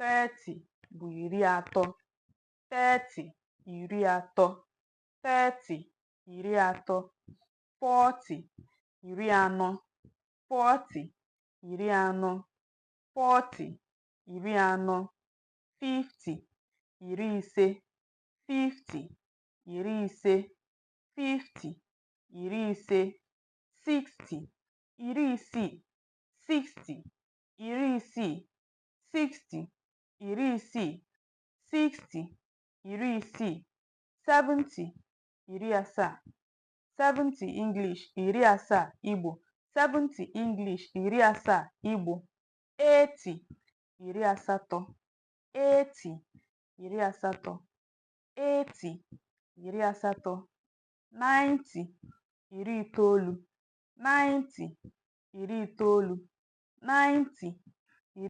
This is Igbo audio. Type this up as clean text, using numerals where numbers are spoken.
30 bụ 30, 30, 30, 30, 30, 40, 40, 40, 40, 40, 40, 50, 50, 50, 50, 50, 60, 60, 60, 60, 60, 60, 60, 70, 70 English, 70 Igbo, 70 English, 70 Igbo, 80, 80, 80, 80, 80, 80, 90, 90, 90, 90.